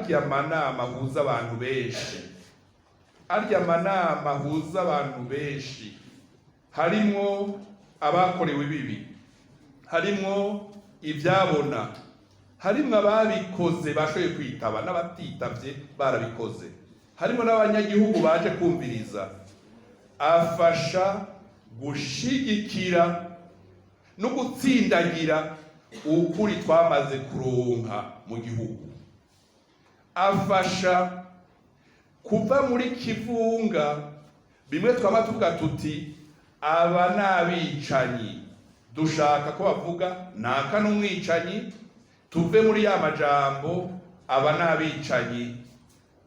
Arya manama ahuza abantu benshi, arya manama ahuza abantu benshi, harimwo abakorewe ibibi, harimwo ivyabona, harimwo ababikoze bashoboye kwitaba n'abatitavye barabikoze, harimwo n'abanyagihugu baje kumviriza, afasha gushigikira no gutsindagira ukuri twamaze kuronka mu gihugu. Afasha kuva muri kivunga bimwe twama tuvuga tuti: "Aba n'abicanyi." Dushaka ko bavuga naka n'umwicanyi, tuve muri ya majambo "aba n'abicanyi",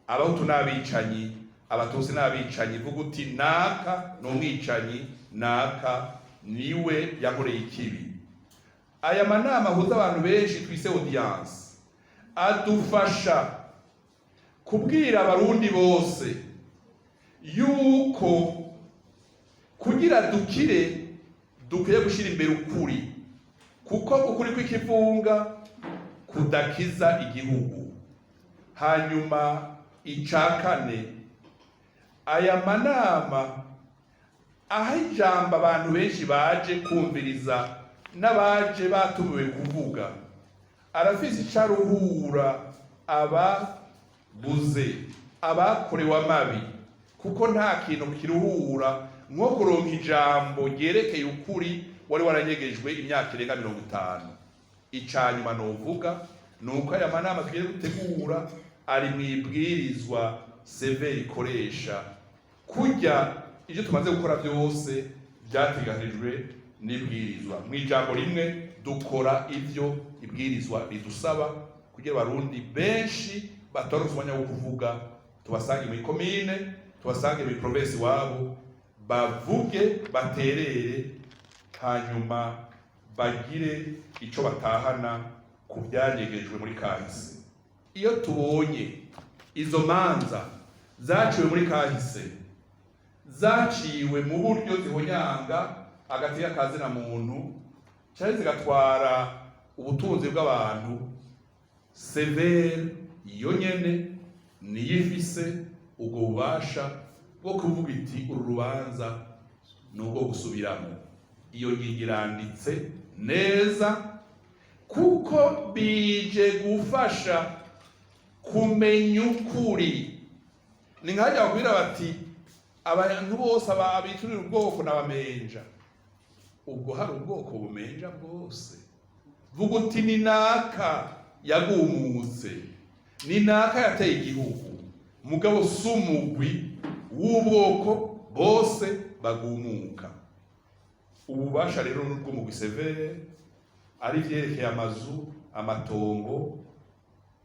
"abahutu n'abicanyi", "abatutsi n'abicanyi". Vuga uti: "Naka ni umwicanyi, naka niwe yankoreye ikibi." Aya manama ahuza abantu benshi twise audience adufasha kubwira Abarundi bose yuko kugira dukire dukwiye gushyira imbere ukuri, kuko ukuri kw'ikivunga kudakiza igihugu. Hanyuma ica kane, aya manama aho ijambo abantu benshi baje kumviriza n'abaje batumiwe kuvuga, arafise ico aruhura ababuze, abakorewe amabi, kuko nta kintu kiruhura nko kuronka ijambo ryerekeye ukuri wari waranyegejwe imyaka irenga 50. Ica nyuma novuga ni uko aya manama tugiye gutegura ari mu ibwirizwa CVR ikoresha, kurya ibyo tumaze gukora byose byateganijwe n'ibwirizwa. Mu ijambo rimwe, dukora ivyo ibwirizwa ridusaba kugira Abarundi benshi bataronse umwanya wo kuvuga, tubasange muri komine, tubasange muri provinsi iwabo, bavuge, baterere, hanyuma bagire ico batahana ku byanyegejwe muri kahise. Iyo tubonye izo manza zaciwe muri kahise, zaciwe mu buryo zihonyanga hagati y'akazina muntu cyari, zigatwara ubutunzi bw'abantu, CVR iyo nyene niyo ifise ubwo bubasha bwo kuvuga iti: "Uru rubanza ni ubwo gusubiramo." Iyo ngingo iranditse neza, kuko bije gufasha kumenya ukuri. Ni nkajya bakubwira bati: "Abantu bose abiturira ubwoko n'abamenja." Ubwo hari ubwoko bumenja bwose? Vuga uti: "Ni naka yagumutse, ni naka yateye igihugu." Mugabo si umugwi w'ubwoko bose bagumuka. Ububasha rero n'ubw'umugwi CVR, ari ivyerekeye amazu, amatongo,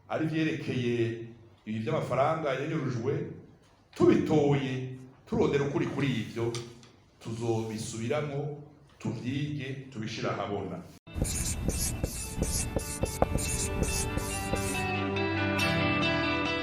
ari ivyerekeye ibi by'amafaranga yanyurujwe. Tubitoye, turondera ukuri kuri ivyo, tuzobisubiramwo, tuvyige, tubishira ahabona.